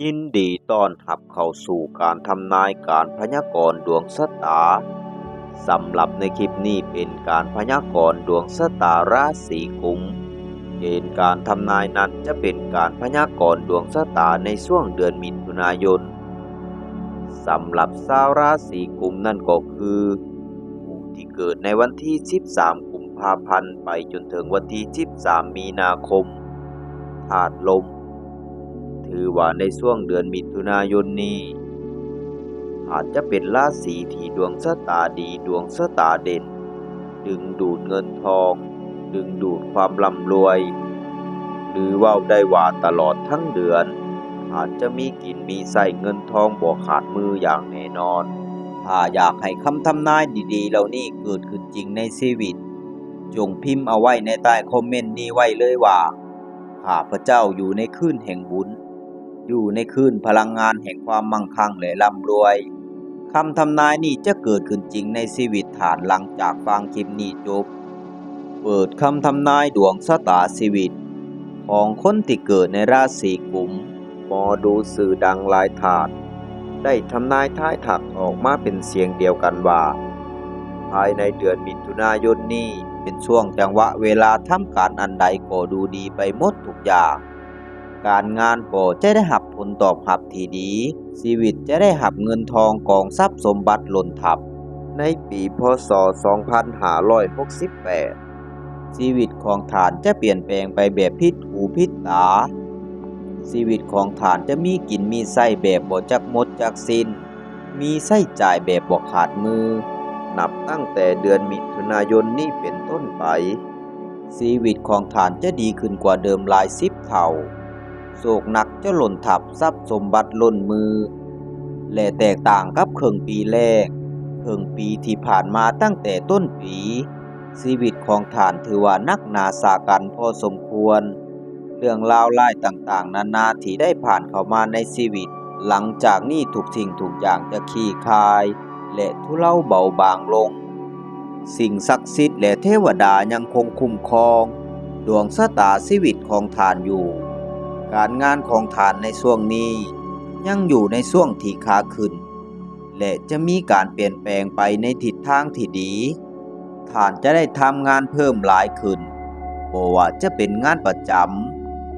ຍິນດີຕ້ອນຮັບເຂົ້າສູ່ການທຳນາຍການພະຍາກອນດວງຊະຕາ. ສຳລັບໃນຄລິບນີ້ເປັນການພະຍາກອນດວງຊະຕາລາສີກຸມ. ເກນການທຳນາຍນັ້ນຈະເປັນການພະຍາກອນດວງຊະຕາໃນຊ່ວງເດືອນມິຖຸນາຍົນ. ສຳລັບຊາວລາສີກຸມນັ້ນກໍຄື ຜູ້ທີ່ເກີດໃນວັນທີສິບສາມ ກຸມພາພັນ ໄປຈົນເຖິງວັນທີສິບສາມ ມີນາຄົມ, ທາດລົມ. ຖືວ່າໃນຊ່ວງເດືອນມິຖຸນາຍົນນີ້ ອາດຈະເປັນລາສີທີ່ດວງຊະຕາດີ, ດວງຊະຕາເດັ່ນ, ດຶງດູດເງິນທອງ, ດຶງດູດຄວາມລ່ຳລວຍ ຫຼື ເວົ້າໄດ້ວ່າຕະຫຼອດທັງເດືອນ ອາດຈະມີກິນມີໃຊ້, ເງິນທອງບໍ່ຂາດມືຢ່າງແນ່ນອນ. ຖ້າຢາກໃຫ້ຄຳທຳນາຍດີໆເຫຼົ່ານີ້ເກີດຂຶ້ນຈິງໃນຊີວິດ, ຈົ່ງພິມເອົາໄວ້ໃນໃຕ້ຄອມເມັນນີ້ໄວ້ເລີຍວ່າ, ຂ້າພະເຈົ້າຢູ່ໃນຄືນແຫ່ງບຸນ, ຢູ່ໃນຄືນພະລັງງານແຫ່ງຄວາມມັ່ງຄັ່ງ ແລະ ລ່ຳລວຍ. ຄຳທຳນາຍນີ້ຈະເກີດຂຶ້ນຈິງໃນຊີວິດທ່ານຫຼັງຈາກຟັງຄລິບນີ້ຈົບ. ເປີດຄຳທຳນາຍດວງຊະຕາຊີວິດຂອງຄົນທີ່ເກີດໃນລາສີກຸມ. ໝໍດູຊື່ດັງຫຼາຍທ່ານໄດ້ທຳນາຍທາຍທັກອອກມາເປັນສຽງດຽວກັນວ່າ ພາຍໃນເດືອນມິຖຸນາຍົນນີ້ເປັນຊ່ວງຈັງຫວະເວລາທຳການອັນໃດກໍດູດີໄປໝົດທຸກຢ່າງ. ການງານກໍຈະໄດ້ຮັບຜົນຕອບຮັບທີ່ດີ, ຊີວິດຈະໄດ້ຮັບເງິນທອງກອງຊັບສົມບັດລົ້ນທັບ. ໃນປີ ພ.ສ. ສອງພັນຫ້າຮ້ອຍຫົກສິບແປດ ຊີວິດຂອງທ່ານຈະປ່ຽນແປງໄປແບບຜິດຫູຜິດຕາ. ຊີວິດຂອງທ່ານຈະມີກິນມີໃຊ້ແບບບໍ່ຈັກໝົດຈັກສິ້ນ, ມີໃຊ້ຈ່າຍແບບບໍ່ຂາດມື. ນັບຕັ້ງແຕ່ເດືອນມິຖຸນາຍົນນີ້ເປັນຕົ້ນໄປ, ຊີວິດຂອງທ່ານຈະດີຂຶ້ນກວ່າເດີມຫຼາຍສິບເທົ່າ. ໂຊກໜັກຈະລົ້ນທັບ, ຊັບສົມບັດລົ້ນມື ແລະ ແຕກຕ່າງກັບເຄິ່ງປີແລກ, ເຄິ່ງປີທີ່ຜ່ານມາຕັ້ງແຕ່ຕົ້ນປີ, ຊີວິດຂອງທ່ານຖືວ່າໜັກໜາສາກັນພໍສົມຄວນ. ເລື່ອງລາວຮ້າຍຕ່າງໆນານາທີ່ໄດ້ຜ່ານເຂົ້າມາໃນຊີວິດ, ຫຼັງຈາກນີ້ທຸກສິ່ງທຸກຢ່າງຈະຄລີ່ຄາຍ ແລະ ທຸເລົາເບົາບາງລົງ. ສິ່ງສັກສິດ ແລະ ເທວະດາຍັງຄົງຄຸ້ມຄອງດວງຊະຕາຊີວິດຂອງທ່ານຢູ່. ການງານຂອງທ່ານໃນຊ່ວງນີ້ຍັງຢູ່ໃນຊ່ວງທີ່ຂາຂຶ້ນ ແລະ ຈະມີການປ່ຽນແປງໄປໃນທິດທາງທີ່ດີ. ທ່ານຈະໄດ້ທຳງານເພີ່ມຫຼາຍຂຶ້ນ, ບໍ່ວ່າຈະເປັນງານປະຈຳ,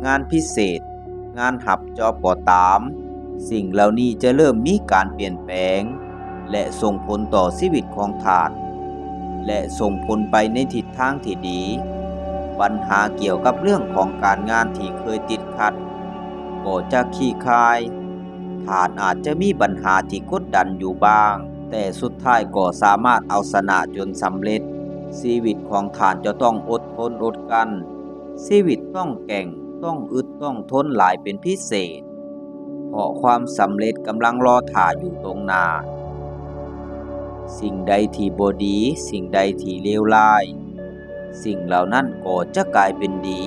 ງານພິເສດ, ງານຮັບຈອບກໍຕາມ, ສິ່ງເຫຼົ່ານີ້ຈະເລີ່ມມີການປ່ຽນແປງ ແລະ ສົ່ງຜົນຕໍ່ຊີວິດຂອງທ່ານ ແລະ ສົ່ງຜົນໄປໃນທິດທາງທີ່ດີ. ບັນຫາກ່ຽວກັບເລື່ອງຂອງການງານທີ່ເຄີຍຕິດຂັດກໍຈະຄລີ່ຄາຍ. ທ່ານອາດຈະມີບັນຫາທີ່ກົດດັນຢູ່ບ້າງ, ແຕ່ສຸດທ້າຍກໍສາມາດເອົາຊະນະຈົນສຳເລັດ. ຊີວິດຂອງທ່ານຈະຕ້ອງອົດທົນອົດກັ້ນ. ຊີວິດຕ້ອງແກ່ງ, ຕ້ອງອຶດ, ຕ້ອງທົນຫຼາຍເປັນພິເສດ, ເພາະຄວາມສຳເລັດກຳລັງລໍຖ້າຢູ່ຕົງໜ້າ. ສິ່ງໃດທີ່ບໍ່ດີ, ສິ່ງໃດທີ່ເລວຮ້າຍ, ສິ່ງເຫຼົ່ານັ້ນກໍຈະກາຍເປັນດີ.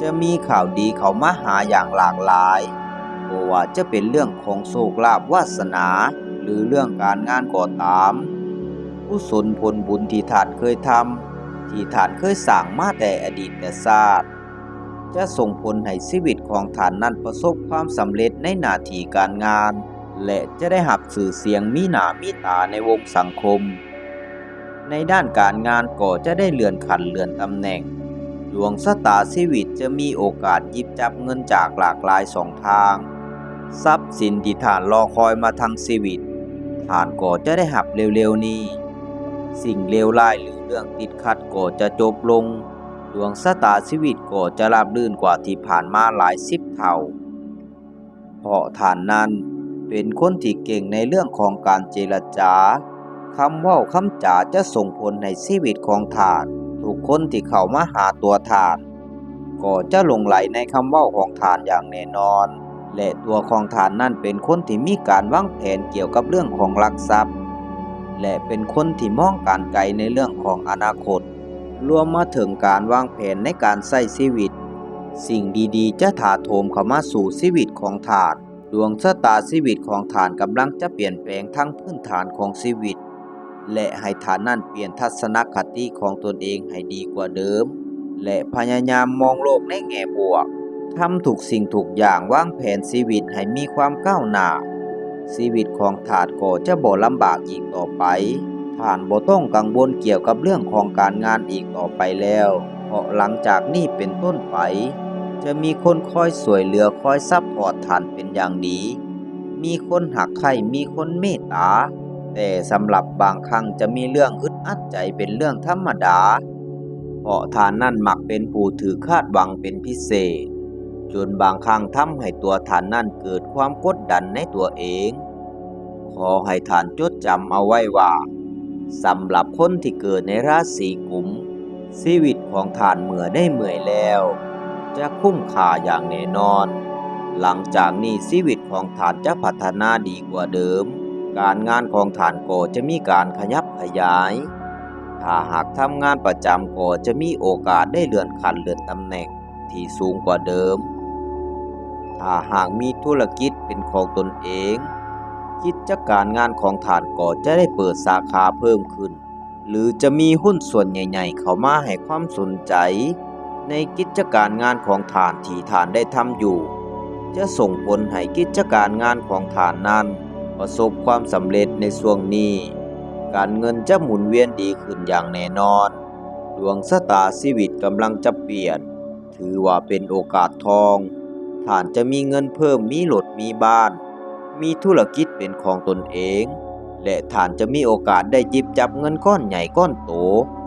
ຈະມີຂ່າວດີເຂົ້າມາຫາຢ່າງຫຼາກຫຼາຍ, ບໍ່ວ່າຈະເປັນເລື່ອງຂອງໂຊກລາບວາສະໜາ ຫຼື ເລື່ອງການງານກໍຕາມ. ກຸສົນຜົນບຸນທີ່ທ່ານເຄີຍທຳ, ທີ່ທ່ານເຄີຍສ້າງມາແຕ່ອະດີດແຕ່ຊາດ ຈະສົ່ງຜົນໃຫ້ຊີວິດຂອງທ່ານນັ້ນປະສົບຄວາມສຳເລັດໃນໜ້າທີ່ການງານ ແລະ ຈະໄດ້ຮັບຊື່ສຽງມີໜ້າມີຕາໃນວົງສັງຄົມ. ໃນດ້ານການງານກໍຈະໄດ້ເລື່ອນຂັ້ນເລື່ອນຕຳແໜ່ງ. ດວງຊະຕາຊີວິດຈະມີໂອກາດຫຍິບຈັບເງິນຈາກຫຼາກຫຼາຍຊ່ອງທາງ. ຊັບສິນທີ່ທ່ານລໍຄອຍມາທັງຊີວິດ, ທ່ານກໍຈະໄດ້ຮັບເລັວໆນີ້. ສິ່ງເລວຮ້າຍ ຫຼື ເລື່ອງຕິດຂັດກໍຈະຈົບລົງ. ດວງຊະຕາຊີວິດກໍຈະລາບລື່ນກວ່າທີ່ຜ່ານມາຫຼາຍສິບເທົ່າ. ເພາະທ່ານນັ້ນເປັນຄົນທີ່ເກັ່ງໃນເລື່ອງຂອງການເຈລະຈາ. ຄຳເວົ້າຄຳຈາຈະສົ່ງຜົນໃຫ້ຊີວິດຂອງທ່ານ. ທຸກຄົນທີ່ເຂົ້າມາຫາຕົວທ່ານ ກໍຈະຫຼົງໄຫຼໃນຄຳເວົ້າຂອງທ່ານຢ່າງແນ່ນອນ ແລະ ຕົວຂອງທ່ານນັ້ນເປັນຄົນທີ່ມີການວາງແຜນກ່ຽວກັບເລື່ອງຂອງຫຼັກຊັບ ແລະ ເປັນຄົນທີ່ມອງການໄກໃນເລື່ອງຂອງອະນາຄົດ. ລວມມາເຖິງການວາງແຜນໃນການໃຊ້ຊີວິດ, ສິ່ງດີໆຈະຖາໂຖມເຂົ້າມາສູ່ຊີວິດຂອງທ່ານ. ດວງຊະຕາຊີວິດຂອງທ່ານກຳລັງຈະປ່ຽນແປງທັງພື້ນຖານຂອງຊີວິດ ແລະ ໃຫ້ທ່ານນັ້ນປ່ຽນທັດສະນະຄະຕິຂອງຕົນເອງໃຫ້ດີກວ່າເດີມ ແລະ ພະຍາຍາມມອງໂລກໃນແງ່ບວກ. ທຳທຸກສິ່ງທຸກຢ່າງ, ວາງແຜນຊີວິດໃຫ້ມີຄວາມກ້າວໜ້າ. ຊີວິດຂອງທ່ານກໍຈະບໍ່ລຳບາກອີກຕໍ່ໄປ. ທ່ານບໍ່ຕ້ອງກັງວົນກ່ຽວກັບເລື່ອງຂອງການງານອີກຕໍ່ໄປແລ້ວ, ເພາະຫຼັງຈາກນີ້ເປັນຕົ້ນໄປ ຈະມີຄົນຄອຍຊ່ວຍເຫຼືອ, ຄອຍຊັບພອດທ່ານເປັນຢ່າງດີ. ມີຄົນຮັກໃຄ່, ມີຄົນເມດຕາ, ແຕ່ສຳລັບບາງຄັ້ງຈະມີເລື່ອງອຶດອັດໃຈເປັນເລື່ອງທຳມະດາ, ເພາະທ່ານນັ້ນມັກເປັນຜູ້ຖືກຄາດຫວັງເປັນພິເສດ, ຈົນບາງຄັ້ງທຳໃຫ້ຕົວທ່ານນັ້ນເກີດຄວາມກົດດັນໃນຕົວເອງ. ຂໍໃຫ້ທ່ານຈົດຈຳເອົາໄວ້ວ່າ, ສຳລັບຄົນທີ່ເກີດໃນລາສີກຸມ, ຊີວິດຂອງທ່ານເມື່ອໄດ້ເມື່ອຍແລ້ວ ຈະຄຸ້ມຄ່າຢ່າງແນ່ນອນ. ຫຼັງຈາກນີ້ຊີວິດຂອງທ່ານຈະພັດທະນາດີກວ່າເດີມ, ການງານຂອງທ່ານກໍຈະມີການຂະຫຍັບຂະຫຍາຍ. ຖ້າຫາກທຳງານປະຈຳກໍຈະມີໂອກາດໄດ້ເລື່ອນຂັ້ນເລື່ອນຕຳແໜ່ງທີ່ສູງກວ່າເດີມ. ຖ້າຫາກມີທຸລະກິດເປັນຂອງຕົນເອງ, ກິດຈະການງານຂອງທ່ານກໍຈະໄດ້ເປີດສາຂາເພີ່ມຂຶ້ນ. ຫຼືຈະມີຫຸ້ນສ່ວນໃຫຍ່ໆເຂົ້າມາໃຫ້ຄວາມສົນໃຈໃນກິດຈະການງານຂອງທ່ານທີ່ທ່ານໄດ້ທຳຢູ່, ຈະສົ່ງຜົນໃຫ້ກິດຈະການງານຂອງທ່ານນັ້ນປະສົບຄວາມສຳເລັດໃນຊ່ວງນີ້. ການເງິນຈະໝູນວຽນດີຂຶ້ນຢ່າງແນ່ນອນ. ດວງຊະຕາຊີວິດກຳລັງຈະປ່ຽນ. ຖືວ່າເປັນໂອກາດທອງ. ທ່ານຈະມີເງິນເພີ່ມ, ມີລົດ, ມີບ້ານ, ມີທຸລະກິດເປັນຂອງຕົນເອງ ແລະ ທ່ານຈະມີໂອກາດໄດ້ຫຍິບຈັບເງິນກ້ອນໃຫຍ່ກ້ອນໂຕ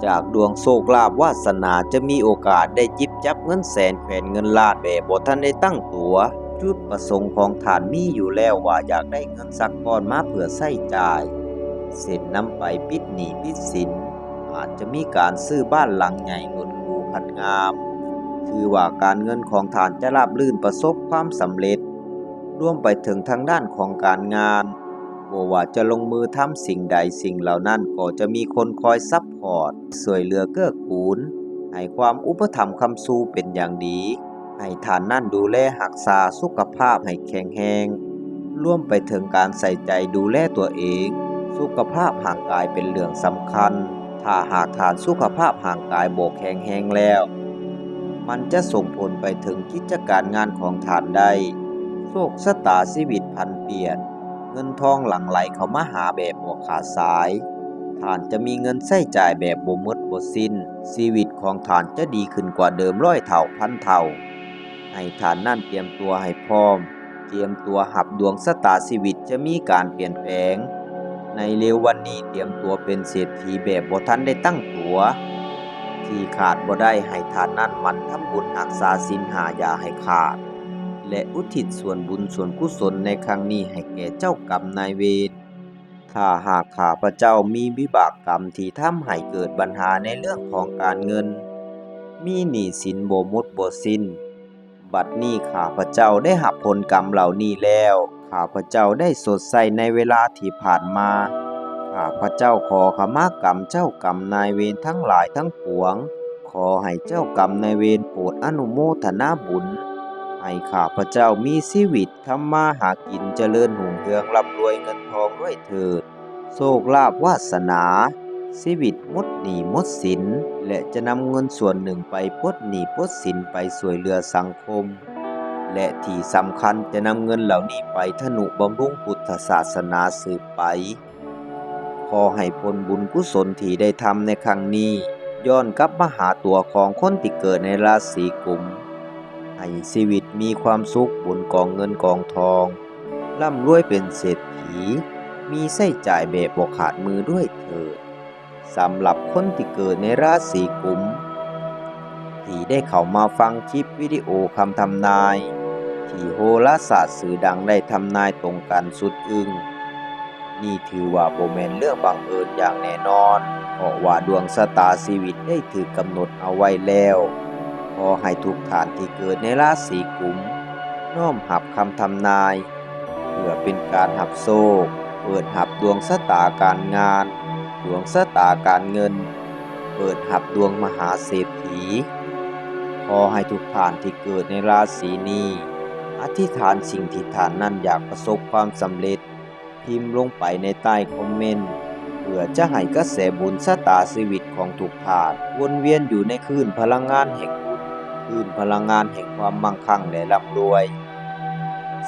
ຈາກດວງໂຊກລາບວາສະໜາ, ຈະມີໂອກາດໄດ້ຫຍິບຈັບເງິນແສນແຂວນເງິນລ້ານແບບບໍ່ທັນໄດ້ຕັ້ງຕົວ. ຈຸດປະສົງຂອງທ່ານມີຢູ່ແລ້ວວ່າຢາກໄດ້ເງິນສັກກ້ອນມາເພື່ອໃຊ້ຈ່າຍ, ເຊັ່ນນຳໄປປິດໜີ້ປິດສິນ. ອາດຈະມີການຊື້ບ້ານຫຼັງໃຫຍ່, ລົດຫຼູຄັນງາມ. ຖືວ່າການເງິນຂອງທ່ານຈະລາບລື່ນ, ປະສົບຄວາມສຳເລັດ, ລວມໄປເຖິງທາງດ້ານຂອງການງານ. ບໍ່ວ່າຈະລົງມືທຳສິ່ງໃດ, ສິ່ງເຫຼົ່ານັ້ນກໍຈະມີຄົນຄອຍຊັບພອດ, ຊ່ວຍເຫຼືອເກື້ອກູນ, ໃຫ້ຄວາມອຸປະຖຳຄ້ຳຊູເປັນຢ່າງດີ. ໃຫ້ທ່ານນັ້ນດູແລຮັກສາສຸຂະພາບໃຫ້ແຂງແຮງ, ລວມໄປເຖິງການໃສ່ໃຈດູແລຕົວເອງ. ສຸຂະພາບຮ່າງກາຍເປັນເລື່ອງສຳຄັນ. ຖ້າຫາກທ່ານສຸຂະພາບຮ່າງກາຍບໍ່ແຂງແຮງແລ້ວ, ມັນຈະສົ່ງຜົນໄປເຖິງກິດຈະການງານຂອງທ່ານໄດ້. ໂຊກຊະຕາຊີວິດຜັນປ່ຽນ, ເງິນທອງຫຼັ່ງໄຫຼເຂົ້າມາຫາແບບບໍ່ຂາດສາຍ. ທ່ານຈະມີເງິນໃຊ້ຈ່າຍແບບບໍ່ໝົດບໍ່ສິ້ນ. ຊີວິດຂອງທ່ານຈະດີຂຶ້ນກວ່າເດີມຮ້ອຍເທົ່າພັນເທົ່າ. ໃຫ້ທ່ານນັ້ນຕຽມຕົວໃຫ້ພ້ອມ, ຕຽມຕົວຮັບດວງຊະຕາຊີວິດຈະມີການປ່ຽນແປງ. ໃນເລວວັນນີ້ຕຽມຕົວເປັນເສດຖີແບບບໍ່ທັນໄດ້ຕັ້ງຕົວ. ທີ່ຂາດບໍ່ໄດ້, ໃຫ້ທ່ານນັ້ນໝັ່ນທຳບຸນຮັກສາສິນຫ້າຢ່າໃຫ້ຂາດ ແລະ ອຸທິດສ່ວນບຸນສ່ວນກຸສົນໃນຄັ້ງນີ້ໃຫ້ແກ່ເຈົ້າກຳນາຍເວນ. ຖ້າຫາກຂ້າພະເຈົ້າມີວິບາກກຳທີ່ທຳໃຫ້ເກີດບັນຫາໃນເລື່ອງຂອງການເງິນ, ມີໜີ້ສິນບໍ່ໝົດບໍ່ສິ້ນ, ບັດນີ້ຂ້າພະເຈົ້າໄດ້ຮັບຜົນກຳເຫຼົ່ານີ້ແລ້ວ, ຂ້າພະເຈົ້າໄດ້ຊົດໃຊ້ໃນເວລາທີ່ຜ່ານມາ. ຂ້າພະເຈົ້າຂໍຂະມາກຳເຈົ້າກຳນາຍເວນທັງຫຼາຍທັງປວງ. ຂໍໃຫ້ເຈົ້າກຳນາຍເວນໂປດອະນຸໂມທະນາບຸນ, ໃຫ້ຂ້າພະເຈົ້າມີຊີວິດ ທຳມາຫາກິນຈະເລີນຮຸ່ງເຮືອງ ລ່ຳລວຍເງິນທອງດ້ວຍເທີ້ນ. ໂຊກລາບວາສະໜາ, ຊີວິດໝົດໜີ້ໝົດສິນ ແລະ ຈະນຳເງິນສ່ວນໜຶ່ງໄປປົດໜີ້ປົດສິນ ໄປຊ່ວຍເຫຼືອສັງຄົມ ແລະ ທີ່ສຳຄັນຈະນຳເງິນເຫຼົ່ານີ້ໄປທະນຸບຳລຸງພຸດທະສາສະໜາສືບໄປ. ຂໍໃຫ້ຜົນບຸນກຸສົນທີ່ໄດ້ທຳໃນຄັ້ງນີ້ ຍ້ອນກັບມາຫາຕົວຂອງຄົນທີ່ເກີດໃນລາສີກຸມ, ໃຫ້ຊີວິດມີຄວາມສຸກບົນກອງເງິນກອງທອງ, ລ່ຳລວຍເປັນເສດຖີ, ມີໃຊ້ຈ່າຍແບບບໍ່ຂາດມືດ້ວຍເທີ້ນ. ສຳລັບຄົນທີ່ເກີດໃນລາສີກຸມ ທີ່ໄດ້ເຂົ້າມາຟັງຄລິບວິດີໂອຄຳທຳນາຍ ທີ່ໂຫລາສາດຊື່ດັງໄດ້ທຳນາຍຕົງກັນສຸດອຶ້ງ. ນີ້ຖືວ່າບໍ່ແມ່ນເລື່ອງບັງເອີນຢ່າງແນ່ນອນ, ເພາະວ່າດວງຊະຕາຊີວິດໄດ້ຖືກກຳນົດເອົາໄວ້ແລ້ວ. ຂໍໃຫ້ທຸກທ່ານທີ່ເກີດໃນລາສີກຸມ ນ້ອມຮັບຄຳທຳນາຍ ເພື່ອເປັນການຮັບໂຊກ, ເປີດຮັບດວງຊະຕາການງານ, ດວງຊະຕາການເງິນ, ເປີດຮັບດວງມະຫາເສດຖີ. ຂໍໃຫ້ທຸກທ່ານທີ່ເກີດໃນລາສີນີ້ ອະທິຖານສິ່ງທີ່ທ່ານນັ້ນຢາກປະສົບຄວາມສຳເລັດ, ພິມລົງໄປໃນໃຕ້ຄອມເມັນ ເພື່ອຈະໃຫ້ກະແສບຸນຊະຕາຊີວິດຂອງທຸກທ່ານວົນວຽນຢູ່ໃນຄື້ນພະລັງງານແຫ່ງບຸນ. ຄື້ນພະລັງງານແຫ່ງຄວາມມັ່ງຄັ່ງ ແລະ ລ່ຳລວຍ.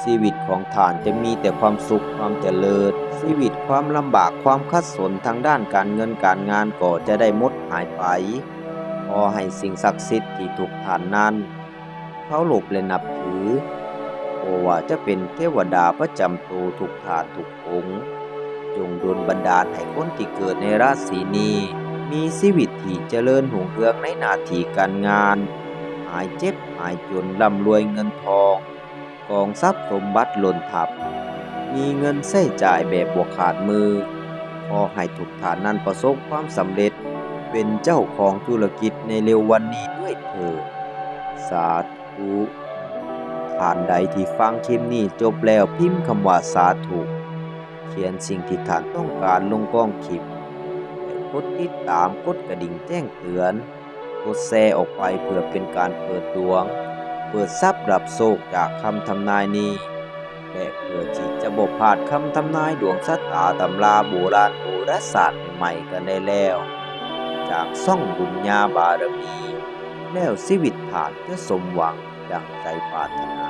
ຊີວິດຂອງທ່ານຈະມີແຕ່ຄວາມສຸກ, ຄວາມຈະເລີນ. ຊີວິດຄວາມລຳບາກ, ຄວາມຂັດສົນທາງດ້ານການເງິນການງານກໍຈະໄດ້ໝົດຫາຍໄປ. ຂໍໃຫ້ສິ່ງສັກສິດທີ່ທຸກທ່ານນັ້ນເຄົາລົບ ແລະ ນັບຖື, ບໍ່ວ່າຈະເປັນເທວະດາປະຈຳໂຕທຸກທ່ານທຸກອົງ, ຈົ່ງດົນບັນດານໃຫ້ຄົນທີ່ເກີດໃນລາສີນີ້ ມີຊີວິດທີ່ຈະເລີນຮຸ່ງເຮືອງໃນໜ້າທີ່ການງານ, ຫາຍເຈັບຫາຍຈົນ, ລ່ຳລວຍເງິນທອງ, ກອງຊັບສົມບັດລົ້ນທັບ, ມີເງິນໃຊ້ຈ່າຍແບບບໍ່ຂາດມື. ຂໍໃຫ້ທຸກທ່ານນັ້ນປະສົບຄວາມສຳເລັດ, ເປັນເຈົ້າຂອງທຸລະກິດໃນເລັວວັນນີ້ດ້ວຍເທີ້ນ. ສາທຸ. ທ່ານໃດທີ່ຟັງຄລິບນີ້ຈົບແລ້ວ, ພິມຄຳວ່າ ສາທຸ, ຂຽນສິ່ງທີ່ທ່ານຕ້ອງການລົງກ້ອງຄລິບ ແລະ ກົດຕິດຕາມ, ກົດກະດິ່ງແຈ້ງເຕືອນ, ກົດແຊອອກໄປເພື່ອເປັນການເປີດດວງ, ເປີດຊັບຮັບໂຊກຈາກຄຳທຳນາຍນີ້ ແລະ ເພື່ອທີ່ຈະບໍ່ພາດຄຳທຳນາຍດວງຊະຕາ, ຕຳລາໂບລານໂຫລະສາດໃໝ່ໆກັນໄດ້ແລ້ວ ຈາກຊ່ອງບຸນຍາບາລະມີ, ແລ້ວຊີວິດທ່ານຈະສົມຫວັງດັ່ງໃຈປາດຖະໜາ.